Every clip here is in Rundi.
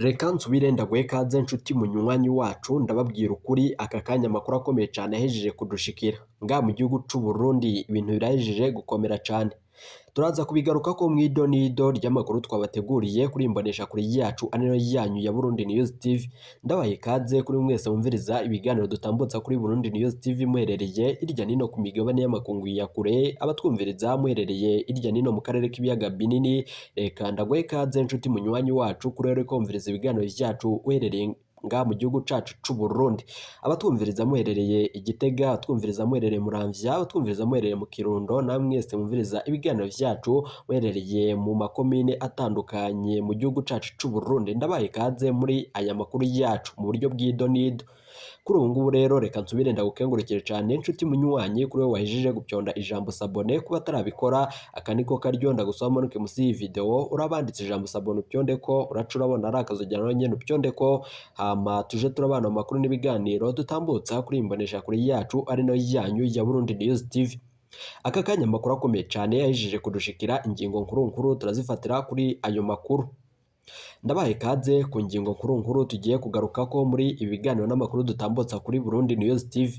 Reka nsubire ndaguhe ikaze nshuti munywanyi wacu, ndababwira ukuri aka kanya amakuru akomeye cane ahejeje kudushikira. Ngaha mu gihugu c'u Burundi ibintu birahejeje gukomera cane. Turaza kubigarukako mw'idonido ry'amakuru twabateguriye kuri imboneshakure yacu ari nayo yanyu ya Burundi News TV. Ndabaha ikaze kuri mwese mwumviriza ibiganiro dutambutsa kuri Burundi News TV muherereye hirya nino ku migabane y'amakungu ya kure, abatwumviriza muherereye hirya nino mu karere k'ibiyaga binini, reka ndaguhe ikaze nshuti munywanyi wacu kuri uriko wumviriza ibiganiro vyacu uherereye ngaha mu gihugu cacu c'u Burundi. Abatwumviriza muherereye i Gitega, abatwumviriza muherereye Muramvya, abatwumviriza muherereye mu Kirundo, namwe mwese mwumviriza ibiganiro vyacu muherereye mu makomine atandukanye mu gihugu cacu c'u Burundi, ndabaha ikaze muri aya makuru yacu mu buryo bw'idonido. Kuri ubu ngubu rero reka nsubire ndagukengurukire cane nshuti munywanyi kuri wewe wahejeje gupyonda ijambo s'abonner, kuba atarabikora aka niko karyo ndagusaba manuke musi y'iyi video urabanditse ijambo s'abonner upyondeko, uraca urabona ari akazogera nawe nyene upyondeko, hama tuje turabana mu makuru n'ibiganiro dutambutsa kuri iyi mboneshakure yacu ari nayo yanyu ya Burundi News TV. Aka kanya amakuru akomeye cane yahejeje kudushikira, ingingo nkuru nkuru turazifatira kuri ayo makuru. Ndabaha ikaze ku ngingo nkuru nkuru tugiye kugarukako muri ibi biganiro n'amakuru dutambutsa kuri Burundi News TV.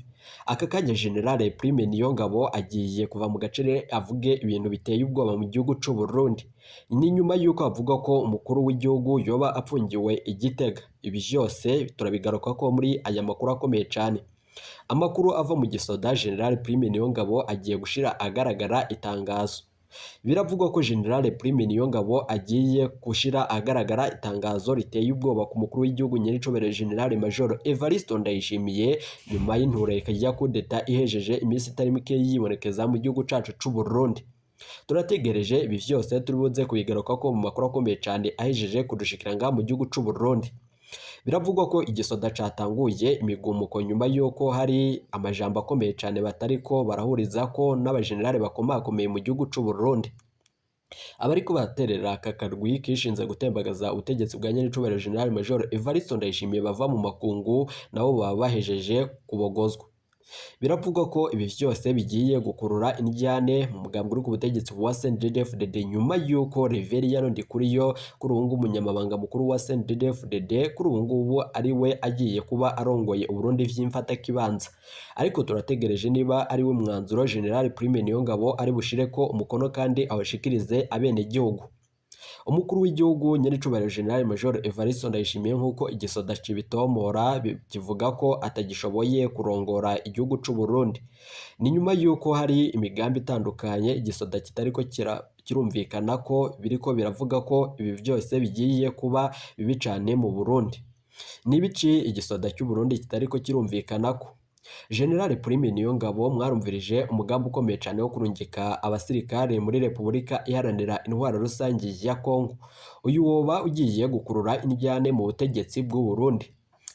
Aka kanya General Prime Niyongabo agiye kuva mu gacere avuge ibintu biteye ubwoba mu gihugu c'u Burundi. Ni nyuma y'uko avuga ko umukuru w'igihugu yoba apfungiwe i Gitega. Ibi vyose turabigarukako muri aya makuru akomeye cane. Amakuru ava mu gisoda, General Prime Niyongabo agiye gushira ahagaragara itangazo. Biravugwa ko General Prime Niyongabo agiye gushira ahagaragara itangazo riteye ubwoba ku mukuru w'igihugu nyenicubahiro General Major Evariste Ndayishimiye nyuma y'intureka ya kudeta ihejeje iminsi itari mike yibonekeza mu gihugu cacu c'u Burundi. Turategereje ibi vyose turi buze kubigarukako mu makuru akomeye cane ahejeje kudushikira ngaha mu gihugu c'u Burundi. Biravugwa ko igisoda catanguye imigumuko nyuma y'uko hari amajambo akomeye cane batariko barahurizako n'abajenerali bakomakomeye mu gihugu c'u Burundi. Abariko baraterera aka karwi kishinze gutembagaza ubutegetsi bwa nyenicubahiro General Major Evariste Ndayishimiye bava mu makungu nabo baba bahejeje kubogozwa. Biravugwa ko ibi vyose bigiye gukurura indyane mu mugambwe uri ku butegetsi wa CNDD-FDD nyuma y'uko Reverien Ndikuriyo kuri ubu ngubu umunyamabanga mukuru wa CNDD-FDD kuri ubu ngubu ari we agiye kuba arongoye Uburundi vy'imfatakibanza. Ariko turategereje niba ari we mwanzuro General Prime Niyongabo ari bushireko umukono kandi awushikirize abenegihugu. Umukuru w'igihugu nyenicubahiro General Major Evariste Ndayishimiye nk'uko igisoda cibitomora kivuga ko atagishoboye kurongora igihugu c'u Burundi. Ni nyuma y'uko hari imigambi itandukanye igisoda kitariko kirumvikana ko biriko biravuga ko ibi vyose bigiye kuba bibi cane mu Burundi. Ni ibiki igisoda cy'u Burundi kitariko kirumvikanako? General Prime Niyongabo mwarumvirije umugambi ukomeye cyane wo kurungika abasirikare muri Repubulika Iharanira Intwaro Rusange ya Kongo. Uyu woba ugiye gukurura indyane mu butegetsi bw'u Burundi.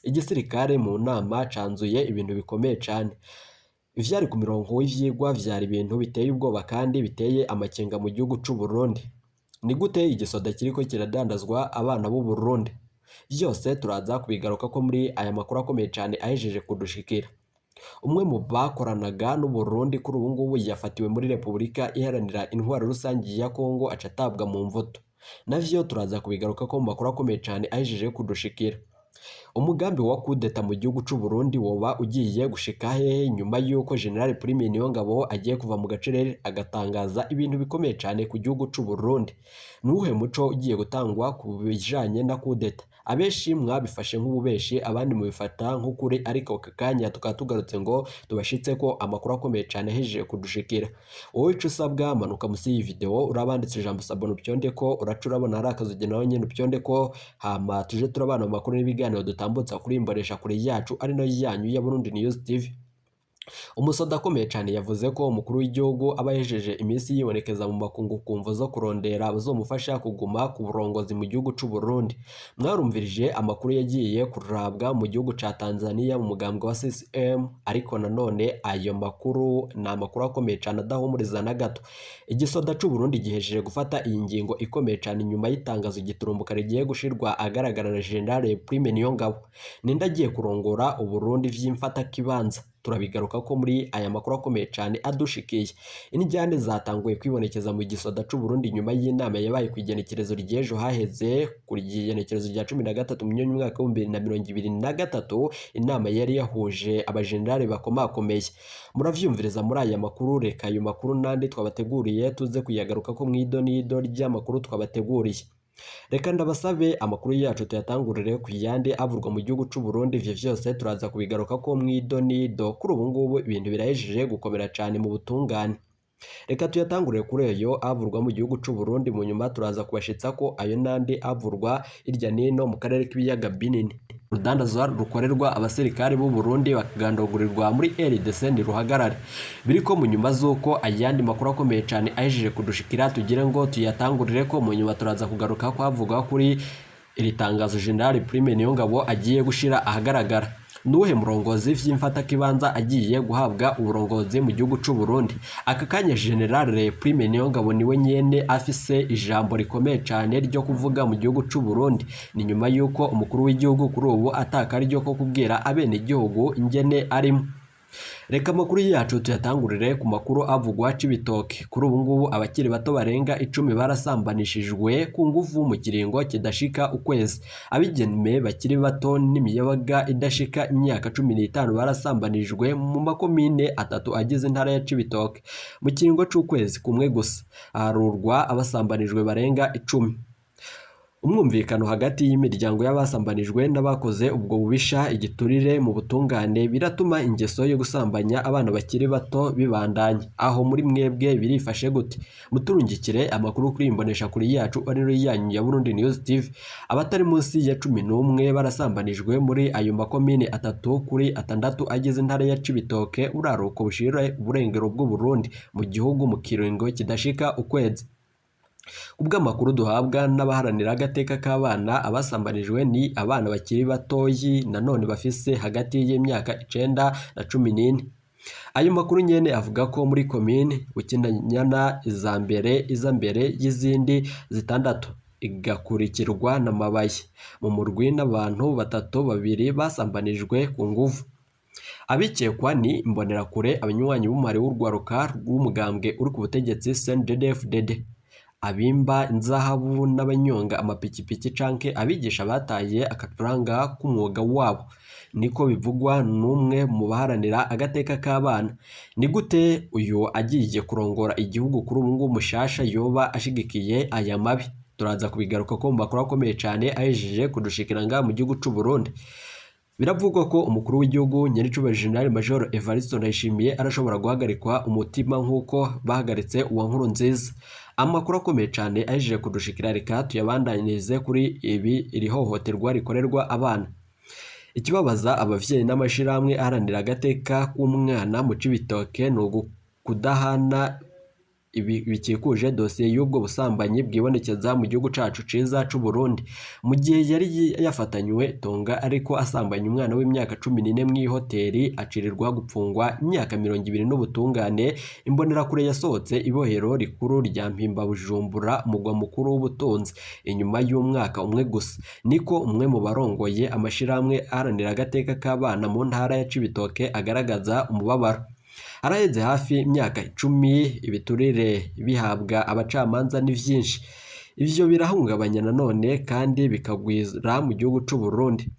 Igisirikare mu nama canzuye ibintu bikomeye cyane. Ivyari ku mirongo w'ivyigwa vyari ibintu biteye ubwoba kandi biteye amakenga mu gihugu c'u Burundi. Ni gute igisoda kiriko kiradandazwa abana b'u Burundi? Vyose turaza kubigaruka ko muri aya makuru akomeye cyane ahejeje kudushikira. Umwe mu bakoranaga n'u Burundi kuri ubu ngubu yafatiwe muri Repubulika Iharanira Intwaro Rusange ya Kongo aca atabwa mu mvuto. Navyo turaza kubigaruka ko mu makuru akomeye cyane ahejeje kudushikira. Umugambi wa kudeta mu gihugu c'u Burundi woba ugiye gushika hehe nyuma y'uko General Prime Niyongabo agiye kuva mu gacerere agatangaza ibintu bikomeye cyane ku gihugu c'u Burundi? Nuwuhe muco ugiye gutangwa ku bijanye na kudeta? Abenshi mwabifashe nk'ububeshi abandi mubifata nk'ukuri, ariko aka kanya tukaba tugarutse ngo tubashitse ko amakuru akomeye cyane ahejeje kudushikira. Wowe ico usabwa, manuka musi y'iyi video urabanditse ijambo s'abonner upyonde ko, uraca urabona hari akazogera nawe nyene upyonde ko, hama tuje turabana mu makuru n'ibiganiro dutambutsa kuri imbonesha kure yacu ari nayo yanyu ya Burundi News TV. Umusoda akomeye cyane yavuze ko umukuru w'igihugu aba yahejeje iminsi yibonekeza mu makungu ku mvo zo kurondera abazomufasha kuguma ku burongozi mu gihugu c'u Burundi. Mwarumvirije amakuru yagiye kurabwa mu gihugu ca Tanzania mu mugambwe wa CCM, ariko nanone ayo makuru ni amakuru akomeye cyane adahumuriza na gato. Igisoda c'u Burundi gihejeje gufata iyi ngingo ikomeye cyane nyuma y'itangazo giturumbuka rigiye gushirwa ahagaragara na General Prime Niyongabo. Ninde agiye kurongora Uburundi vy'imfatakibanza? Turabigaruka ko muri aya makuru akomeye cane adushikiye. Indyane zatanguye kwibonekeza mu gisoda c'u Burundi nyuma y'inama yabaye ku igenekerezo ry'ejo haheze, ku igenekerezo rya 13 Munyonyo umwaka w'2023, inama yari yahuje abajenerali bakomakomeye. Muravyumviriza muri aya makuru. Reka ayo makuru nandi twabateguriye tuze kuyagaruka ko mw'idonido ry'amakuru twabateguriye. Reka ndabasabe amakuru yacu tuyatangurire ku yandi avurwa mu gihugu c'u Burundi. Ivyo vyose turaza kubigaruka ko mw'idonido. Kuri ubu ngubu ibintu birahejeje gukomera cane mu butungane. Reka tuyatangurire kuri ayo avurwa mu gihugu c'u Burundi, mu nyuma turaza kubashitsa ko ayo nandi avurwa hirya nino mu karere k'ibiyaga binini. Urudandazwa rukorerwa abasirikari b'u Burundi bakagandagurirwa muri RDC ntiruhagarare. Biriko mu nyuma z'uko ayandi makuru akomeye cane ahejeje kudushikira, tugire ngo tuyatangurire ko mu nyuma turaza kugaruka kwavuga kuri iri tangazo General Prime Niyongabo agiye gushira ahagaragara. Nuwuhe murongozi vy'imfatakibanza agiye guhabwa uburongozi mu gihugu c'u Burundi? Aka kanya General Prime Niyongabo niwe nyene afise ijambo rikomeye cane ryo kuvuga mu gihugu c'u Burundi. Ni nyuma y'uko umukuru w'igihugu kuri ubu atakaryo ko kubwira abenegihugu ingene arimo. Reka amakuru yacu tuyatangurire ku makuru avugwa Cibitoke. Kuri ubu ngubu abakiri bato barenga 10 barasambanishijwe ku nguvu mu kiringo kidashika ukwezi. Abigeme bakiri bato n'imiyabaga idashika imyaka 15 barasambanijwe mu makomine atatu agize intara ya Cibitoke mu kiringo c'ukwezi kumwe gusa. Harurwa abasambanijwe barenga 10. Umwumvikano hagati y'imiryango y'abasambanijwe n'abakoze ubwo bubisha, igiturire mu butungane biratuma ingeso yo gusambanya abana bakiri bato bibandanya. Aho muri mwebwe birifashe gute? Muturungikire amakuru kuri imbonesha kuri yacu ari yanyu ya Burundi News TV. Abatari munsi ya 11 barasambanijwe muri ayo makomine 3 kuri 6 agize intara ya Cibitoke, uraruko bushira uburengero bw'u Burundi mu gihugu mu kiringo kidashika ukwezi. Kubw'amakuru duhabwa n'abaharanira agateka k'abana, abasambanijwe ni abana bakiri batoyi nanone bafise hagati y'imyaka 9 na 14. Ayo makuru nyene avuga ko muri komine Bukinanyana iza mbere y'izindi 6 igakurikirwa na Mabayi mu murwi n'abantu 3 babiri basambanijwe ku nguvu. Abikekwa ni imbonerakure, abanywanyi b'umubare w'urwaruka rw'umugambwe uri ku butegetsi CNDD-FDD, abimba inzahabu n'abanyonga amapikipiki canke abigisha bataye akaturanga k'umwuga wabo, niko bivugwa n'umwe mu baharanira agateka k'abana. Ni gute uyu agiye kurongora igihugu kuri ubu ngubu mushasha yoba ashigikiye aya mabi? Turaza kubigaruka ko mu makuru akomeye cane ahejeje kudushikira ngaha mu gihugu c'u Burundi. Biravugwa ko umukuru w'igihugu Nyenicubahiro General Major Evariste Ndayishimiye arashobora guhagarikwa umutima nk'uko bahagaritse uwa Nkurunziza. Amakuru akomeye cane ahejeje kudushikira, reka tuyabandanyirize kuri ibi iri hohoterwa rikorerwa abana. Ikibabaza abavyeyi n'amashirahamwe aharanira agateka k'umwana mu Cibitoke ni ukudahana bikikuje dosiye y'ubwo busambanyi bwibonekeza mu gihugu cacu ciza c'u Burundi. Mu gihe yari yafatanywe tonga ariko asambanya umwana w'imyaka 14 mw'ihoteli, acirirwa gupfungwa imyaka 20 n'ubutungane. Imbonerakure yasohotse ibohero rikuru rya Mpimba Bujumbura, umugwa mukuru w'ubutunzi, inyuma y'umwaka umwe gusa. Niko umwe mu barongoye amashirahamwe aharanira agateka k'abana mu ntara ya Cibitoke agaragaza umubabaro. Haraheze hafi imyaka 10 ibiturire bihabwa abacamanza ni vyinshi. Ivyo birahungabanya nanone kandi bikagwira mu gihugu c'u Burundi.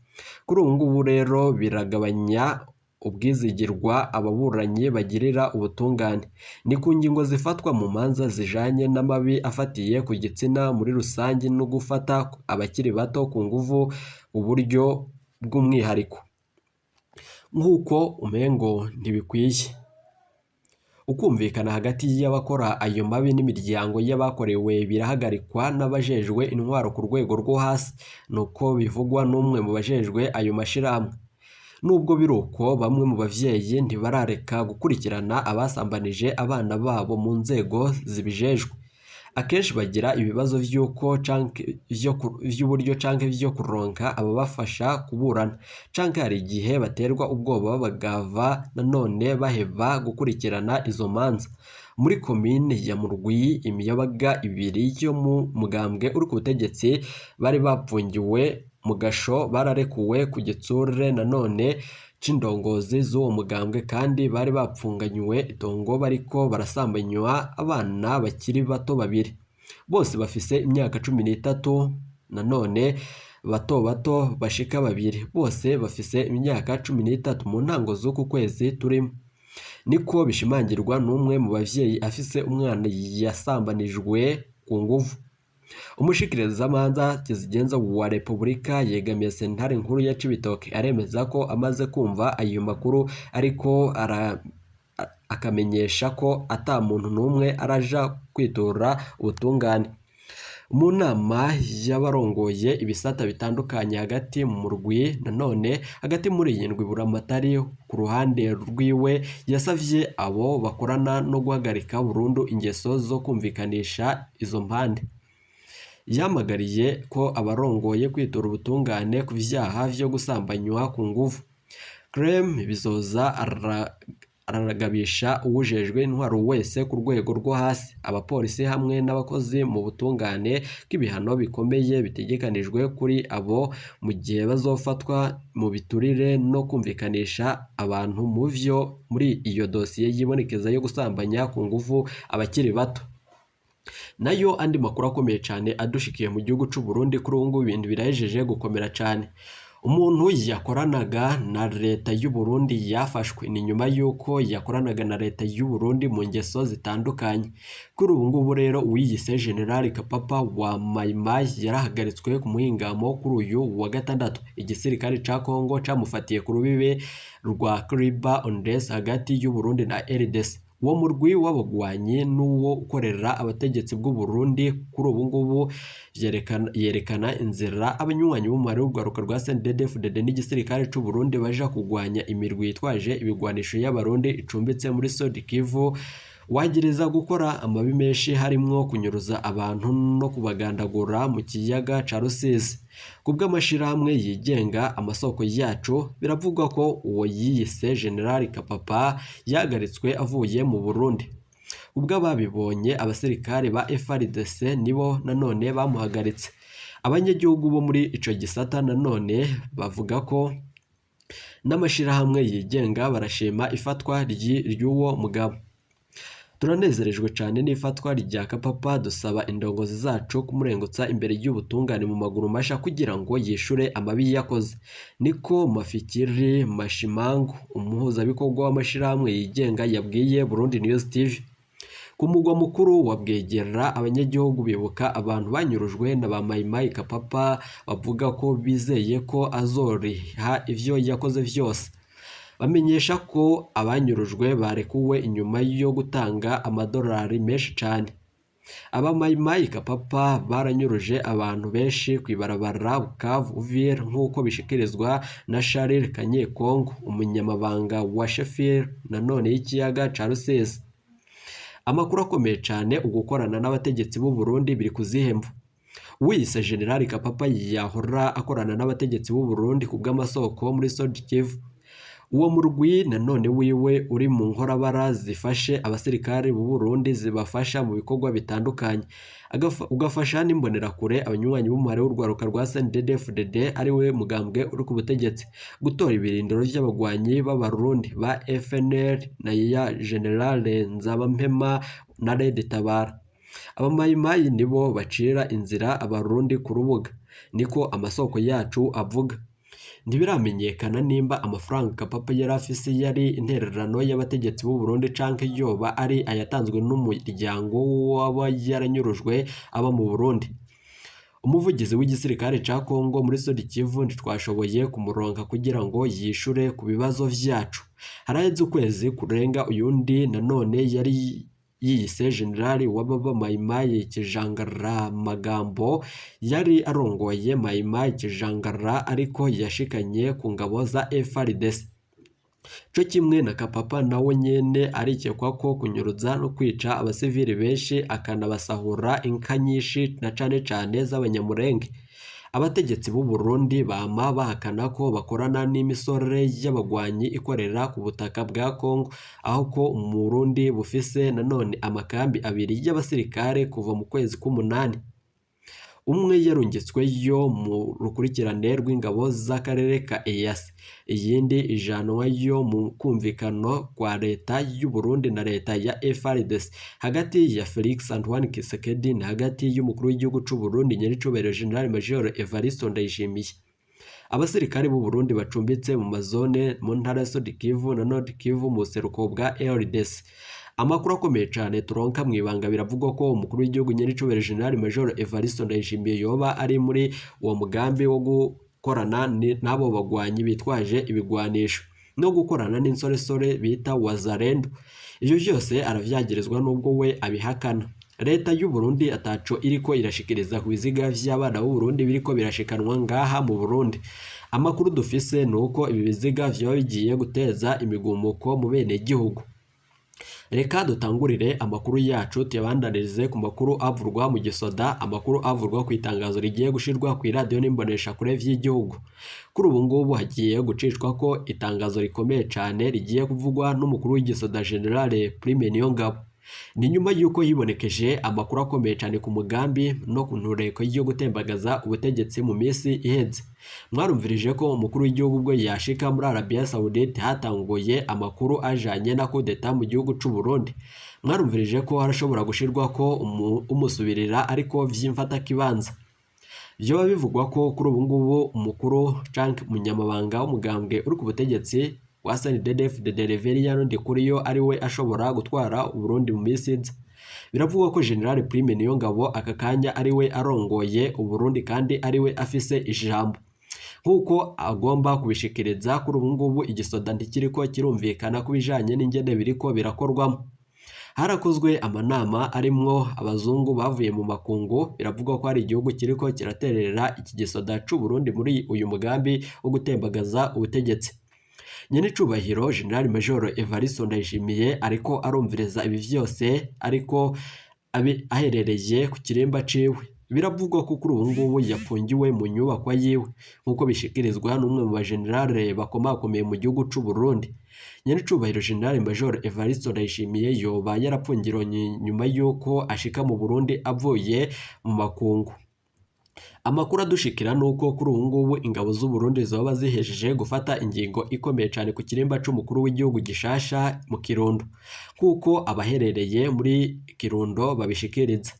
Kuri ubu ngubu rero biragabanya ubwizigirwa ababuranyi bagirira ubutungane. Ni ku ngingo zifatwa mu manza zijanye n'amabi afatiye ku gitsina muri rusange no gufata abakiri bato ku nguvu uburyo bw'umwihariko. Nk'uko umengo ntibikwiye. Ukumvikana hagati y'abakora ayo mabi n'imiryango y'abakorewe birahagarikwa n'abajejwe intwaro ku rwego rwo hasi, nuko bivugwa n'umwe mu bajejwe ayo mashirahamwe. Nubwo biruko, bamwe mu bavyeyi ntibarareka gukurikirana abasambanije abana babo mu nzego zibijejwe. Akenshi bagira ibibazo vy'uko canke vy'uburyo canke vyo kuronka ababafasha kuburana, canke hari igihe baterwa ubwoba bagava nanone baheba gukurikirana izo manza. Muri komine ya Murwi, imiyabaga ibiri yo mu mugambwe uri ku butegetsi bari bapfungiwe mu gasho bararekuwe ku gitsure nanone c'indongozi z'uwo mugambwe kandi bari bapfunganywe itongo bariko barasambanywa abana bakiri bato babiri, bose bafise imyaka 13, nanone bato bato bashika babiri, bose bafise imyaka 13 mu ntango z'uku kwezi turimo. Niko bishimangirwa n'umwe mu bavyeyi afise umwana yasambanijwe ku nguvu. Umushikirizamanza Kizigenza wa Repubulika yegamiye sentare nkuru ya Cibitoke aremeza ko amaze kumva ayo makuru, ariko akamenyesha ko ata muntu n'umwe araja kwitura ubutungane. Mu nama y'abarongoye ibisata bitandukanye hagati mu murwi nanone hagati muri iyi ndwi, Buramatari ku ruhande rwiwe yasavye abo bakorana no guhagarika burundu ingeso zo kumvikanisha izo mpande. Yahamagariye ko abarongoye kwitura ubutungane ku vyaha vyo gusambanywa ku nguvu. Clem Bizoza araragabisha uwujejwe intwaro wese ku rwego rwo hasi, abapolisi hamwe n'abakozi mu butungane bw'ibihano bikomeye bitegekanijwe kuri abo mu gihe bazofatwa mu biturire no kumvikanisha abantu mu vyo muri iyo dosiye yibonekeza yo gusambanya ku nguvu abakiri bato. Nayo andi makuru akomeye cane adushikiye mu gihugu c'u Burundi, kuri ubu ngubu ibintu birahejeje gukomera cane. Umuntu yakoranaga na leta y'u Burundi yafashwe, ni nyuma y'uko yakoranaga na leta y'u Burundi mu ngeso zitandukanye. Kuri ubu ngubu rero uwiyise General Kapapa wa Maimai yarahagaritswe ku muhingamo kuri uyu wa gatandatu. Igisirikare ca Congo camufatiye ku rubibe rwa Kriba Ondes hagati y'u Burundi na RDC. Uwo murwi w'abagwanyi n'uwo ukorera abategetsi bw'u Burundi kuri ubu ngubu yerekana inzira abanywanyi b'umubare w'urwaruka rwa CNDD-FDD n'igisirikare c'u Burundi baja kugwanya imirwi yitwaje ibigwanisho y'abarundi icumbitse muri Sud Kivu, wagereza gukora amabi menshi harimwo kunyuruza abantu no kubagandagura mu kiyaga ca Rusizi. Kubw'amashirahamwe yigenga amasoko yacu, biravugwa ko uwo yiyise General Kapapa yahagaritswe avuye mu Burundi. Ubw'ababibonye, abasirikare ba FARDC nibo nanone bamuhagaritse. Abanyagihugu bo muri ico gisata nanone bavuga ko n'amashirahamwe yigenga barashima ifatwa ry'uwo mugabo. Turanezerejwe cane n'ifatwa rya Kapapa, dusaba indongozi zacu kumurengutsa imbere y'ubutungane mu maguru masha kugira ngo yishure amabi yakoze. Niko Mafikiri Mashimangu, umuhuzabikorwa w'amashirahamwe yigenga, yabwiye Burundi News TV. Ku mugwa mukuru wa Bwegera, abanyagihugu bibuka abantu banyurujwe na ba Maimai Kapapa, bavuga ko bizeye ko azoriha ivyo yakoze vyose. Bamenyesha ko abanyurujwe barekuwe inyuma yo gutanga amadolari menshi cane. Aba Maimai Kapapa baranyuruje abantu benshi kw'ibarabara Bukavu Uvira, nk'uko bishikirizwa na Charles Kanyekongo, umunyamabanga wa Sheffield nanone y'ikiyaga ca Rusizi. Amakuru akomeye cane, ugukorana n'abategetsi b'u Burundi biri kuzihemva. Wiyise General Kapapa yahora akorana n'abategetsi b'u Burundi ku bw'amasoko muri Sud Kivu. Uwo murwi nanone wiwe uri mu nkorabara zifashe abasirikare b'u Burundi, zibafasha mu bikorwa bitandukanye, ugafasha n'imbonerakure abanywanyi b'umuhari w'urwaruka rwa CNDD-FDD ariwe mugambwe uri ku butegetsi, gutora ibirindiro vy'abagwanyi b'abarundi ba FNL na ya General Nzabampema na Red Tabara. Abamayimayi nibo bacira inzira abarundi ku rubuga, niko amasoko yacu avuga. Ntibiramenyekana nimba amafaranga Kapapa yari afise yari intererano y'abategetsi b'u Burundi canke yoba ari ayatanzwe n'umuryango w'uwaba yaranyurujwe aba mu Burundi. Umuvugizi w'igisirikare ca Congo muri Sud Kivu ntitwashoboye kumuronka kugira ngo yishure ku bibazo vyacu. Haraheze ukwezi kurenga uyundi nanone yari yiyise General w'ababa Maimai Kijangara Magambo yari arongoye Maimai Kijangara ariko yashikanye ku ngabo za FARDC. Co kimwe na Kapapa nawe nyene arikekwa ko kunyuruza no kwica abasivili benshi akanabasahura inka nyinshi na cane cane z'abanyamurenge. Abategetsi b'u Burundi bama bahakana ko bakorana n'imisore y'abagwanyi ikorera ku butaka bwa Congo, aho ko Burundi bufise nanone amakambi abiri y'abasirikare kuva mu kwezi k'umunani. Umwe yarungitsweyo mu rukurikirane rw'ingabo z'akarere ka EAC, iyindi ijanwayo mu kumvikano kwa leta y'u Burundi na leta ya FARDC hagati ya Felix Antoine Tshisekedi na hagati y'umukuru w'igihugu c'u Burundi nyenicubahiro General Major Evariste Ndayishimiye. Abasirikare b'u Burundi bacumbitse mu mazone mu ntara ya Sud Kivu na Nord Kivu mu buseruko bwa RDC. Amakuru akomeye cane turonka mw'ibanga, biravugwa ko umukuru w'igihugu nyenicubahiro General Major Evariste Ndayishimiye yoba ari muri uwo mugambi wo gukorana n'abo bagwanyi bitwaje ibigwanisho no gukorana n'insoresore bita Wazalendo. Ivyo vyose aravyagirizwa nubwo we abihakana. Leta y'u Burundi ataco iriko irashikiriza ku biziga vy'abana b'u Burundi biriko birashikanwa ngaha mu Burundi. Amakuru dufise nuko ibi biziga vyoba bigiye guteza imigumuko mu bene gihugu. Reka dutangurire amakuru yacu tuyabandanirize ku makuru avurwa mu gisoda, amakuru avurwa ku itangazo rigiye gushirwa ku iradiyo n'imboneshakure vy'igihugu. Kuri ubu ngubu hagiye gucishwa ko itangazo rikomeye cane rigiye kuvugwa n'umukuru w'igisoda General Prime Niyongabo. Ni nyuma y'uko hibonekeje amakuru akomeye cyane ku mugambi no ku ntureko yo gutembagaza ubutegetsi mu minsi iheze. Mwarumvirije ko umukuru w'igihugu ubwo yashika muri Arabia Saudite hatanguye amakuru ajanye na coup d'etat mu gihugu c'u Burundi. Mwarumvirije ko harashobora gushirwa ko umusubirira ariko vy'imfatakibanza. Vyoba bivugwa ko kuri ubu ngubu umukuru canke umunyamabanga w'umugambwe uri ku butegetsi wa CNDD-FDD Reverien Ndikuriyo ari we ashobora gutwara Uburundi mu minsi iza. Biravugwa ko General Prime Niyongabo aka kanya ari we arongoye Uburundi kandi ari we afise ijambo nk'uko agomba kubishikiriza. Kuri ubu ngubu igisoda ntikiriko kirumvikana ku bijanye n'ingene biriko birakorwamo. Harakozwe amanama arimwo abazungu bavuye mu makungu, biravugwa ko hari igihugu kiriko kiraterera iki gisoda c'u Burundi muri uyu mugambi wo gutembagaza ubutegetsi. Nyenicubahiro General Major Evariste Ndayishimiye ariko arumviriza ibi vyose, ariko aherereye ku kirimba ciwe. Biravugwa ko kuri ubu ngubu yapfungiwe mu nyubakwa yiwe, nk'uko bishikirizwa n'umwe mu bajenerale bakomakomeye mu gihugu c'u Burundi. Nyenicubahiro General Major Evariste Ndayishimiye yoba yarapfungiranye nyuma y'uko ashika mu Burundi avuye mu makungu. Amakuru adushikira nuko kuri ubu ngubu ingabo z'u Burundi zoba zihejeje gufata ingingo ikomeye cane ku kirimba c'umukuru w'igihugu gishasha mu Kirundo, kuko abaherereye muri Kirundo babishikiriza.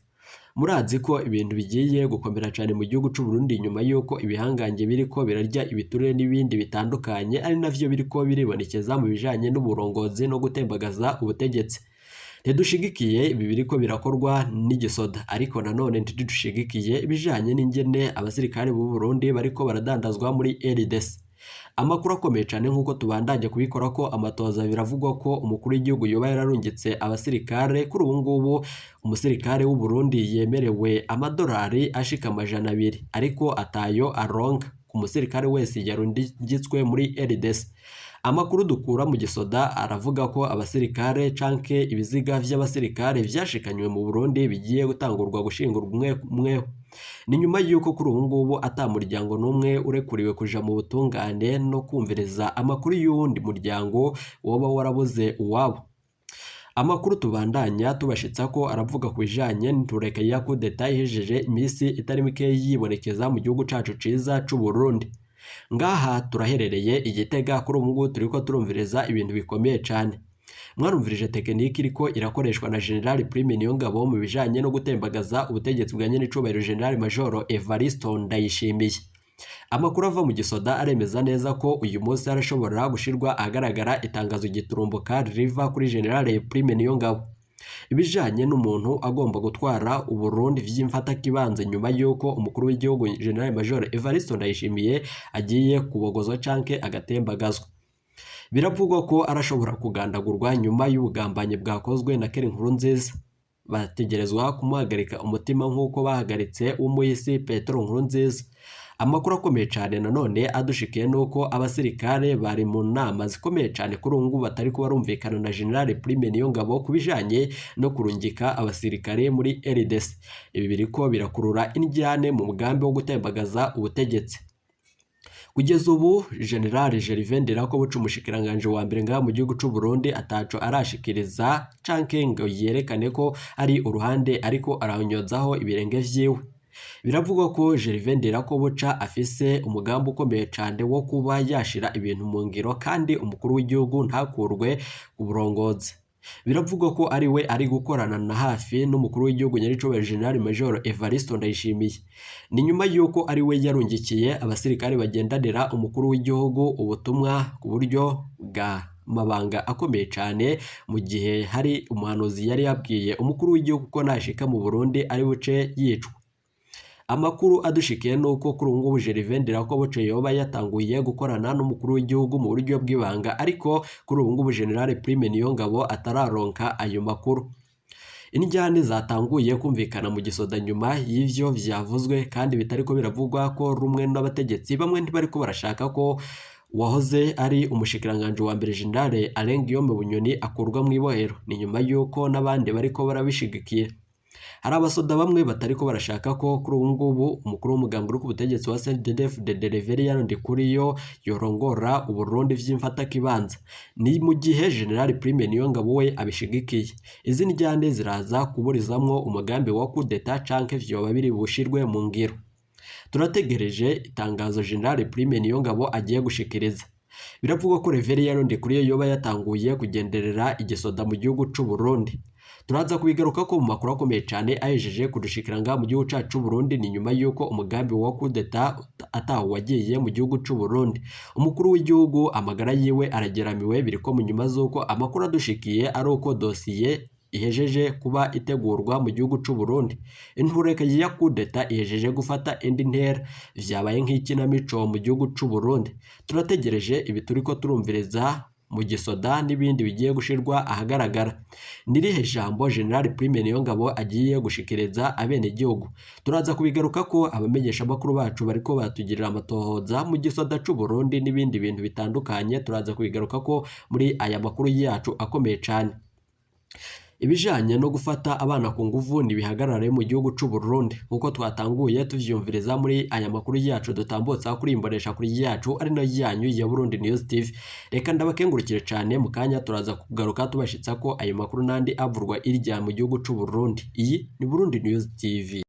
Murazi ko ibintu bigiye gukomera cane mu gihugu c'u Burundi nyuma y'uko ibihangange biriko birarya ibiturire n'ibindi bitandukanye, ari navyo biriko biribonekeza mu bijanye n'uburongozi no gutembagaza ubutegetsi. Ntidushigikiye ibi biriko birakorwa n'igisoda, ariko nanone ntidushigikiye ibijanye n'ingene abasirikare b'u Burundi bariko baradandazwa muri RDC. Amakuru akomeye cane nk'uko tubandanye kubikora ko amatoza, biravugwa ko umukuru w'igihugu yoba yararungitse abasirikare. Kuri ubu ngubu umusirikare w'u Burundi yemerewe amadolari ashika 200, ariko atayo aronka ku musirikare wese yarungitswe muri RDC. Amakuru dukura mu gisoda aravuga ko abasirikare canke ibiziga vy'abasirikare vyashikanywe mu Burundi bigiye gutangurwa gushingurwa umwe umwe. Ni nyuma y'uko kuri ubu ngubu ata muryango n'umwe urekuriwe kuja mu butungane no kumviriza amakuru y'uwundi muryango woba warabuze uwabo. Amakuru tubandanya tubashitsa ko aravuga ku bijanye n'intureka ya coup d'etat ihejeje imisi itari mike yibonekeza mu gihugu cacu ciza c'u Burundi. Ngaha turaherereye i Gitega, kuri ubu ngubu turiko turumviriza ibintu bikomeye cane. Mwarumvirije tekinike iriko irakoreshwa na General Prime Niyongabo mu bijanye no gutembagaza ubutegetsi bwa nyenicubahiro General Major Evariste Ndayishimiye. Amakuru ava mu gisoda aremeza neza ko uyu munsi harashobora gushirwa ahagaragara itangazo giturumbuka riva kuri General Prime Niyongabo, ibijanye n'umuntu agomba gutwara Uburundi vy'imfatakibanza nyuma y'uko umukuru w'igihugu General Major Evariste Ndayishimiye agiye kubogozwa canke agatembagazwa. Biravugwa ko arashobora kugandagurwa nyuma y'ubugambanyi bwakozwe na Keri Nkurunziza. Bategerezwa kumuhagarika umutima nk'uko bahagaritse umuhisi Petero Nkurunziza. Amakuru akomeye cane nanone adushikiye nuko abasirikare bari mu nama zikomeye cane kuri ubu ngubu batari kuba barumvikana na General Prime Niyongabo ku bijanye no kurungika abasirikare muri RDC. Ibi biriko birakurura indyane mu mugambi wo gutembagaza ubutegetsi. Kugeza ubu General Gervais Ndirakobuca, umushikiranganji wa mbere ngaha mu gihugu c'u Burundi, ataco arashikiriza canke ngo yerekane ko ari uruhande ariko arahonyozaho ibirenge vyiwe. Biravugwa ko Gervais Ndirakobuca afise umugambi ukomeye cane wo kuba yashira ibintu mu ngiro kandi umukuru w'igihugu ntakurwe ku burongozi. Biravugwa ko ari we ari gukorana na hafi n'umukuru w'igihugu nyaricubahiro General Major Evariste Ndayishimiye. Ni nyuma y'uko ari we yarungikiye abasirikare bagendanira umukuru w'igihugu ubutumwa ku buryo bwa mabanga akomeye cane, mu gihe hari umuhanuzi yari yabwiye umukuru w'igihugu ko nashika mu Burundi ari buce yicwa. Amakuru adushikiye nuko kuri ubu ngubu Gervais Ndirakobuca yoba yatanguye gukorana n'umukuru w'igihugu mu buryo bw'ibanga, ariko kuri ubu ngubu General Prime Niyongabo atararonka ayo makuru. Indyane zatanguye kumvikana mu gisoda nyuma y'ivyo vyavuzwe kandi bitariko biravugwa ko rumwe n'abategetsi bamwe ntibariko barashaka ko wahoze ari umushikiranganji wa mbere General Alain Guillaume Bunyoni akurwa mw'ibohero. Ni nyuma y'uko n'abandi bariko barabishigikiye. Hari abasoda bamwe batariko barashaka ko kuri ubu ngubu umukuru w'umugambi uri ku butegetsi wa CNDD-FDD Reverien Ndikuriyo yorongora Uburundi vy'imfatakibanza. Ni mu gihe General Prime Niyongabo we abishigikiye. Izi ndyane ziraza kuburizamwo umugambi wa coup d'etat canke vyoba biri bushirwe mu ngiro. Turategereje itangazo General Prime Niyongabo agiye gushikiriza. Biravugwa ko Reverien Ndikuriyo yoba yatanguye kugenderera igisoda mu gihugu c'u Burundi. Turaza kubigaruka ko mu makuru akomeye cane ahejeje kudushikira ngaha mu gihugu cacu c'u Burundi. Ni nyuma y'uko umugambi wa coup d'etat ataho wagiye mu gihugu c'u Burundi. Umukuru w'igihugu amagara yiwe arageramiwe, biriko mu nyuma z'uko amakuru adushikiye ari uko dosiye ihejeje kuba itegurwa mu gihugu c'u Burundi. Intureka ya coup d'etat ihejeje gufata indi ntera, vyabaye nk'ikinamico mu gihugu c'u Burundi. Turategereje ibi turiko turumviriza mu gisoda n'ibindi bigiye gushirwa ahagaragara. Nirihe jambo General Prime Niyongabo agiye gushikiriza abenegihugu? Turaza kubigaruka ko abamenyesha amakuru bacu bariko batugirira amatohoza mu gisoda c'u Burundi n'ibindi bintu bitandukanye. Turaza kubigaruka ko muri aya makuru yacu akomeye cane. Ibijanye no gufata abana ku nguvu ntibihagarare mu gihugu c'u Burundi, nkuko twatanguye tuvyumviriza muri aya makuru yacu dutambutsa kuri imbonesha kuri yacu ari nayo yanyu ya Burundi News TV. Reka ndabakengurukire cane, mu kanya turaza kugaruka tubashitsa ko ayo makuru nandi avurwa irya mu gihugu c'u Burundi. Iyi ni Burundi News TV.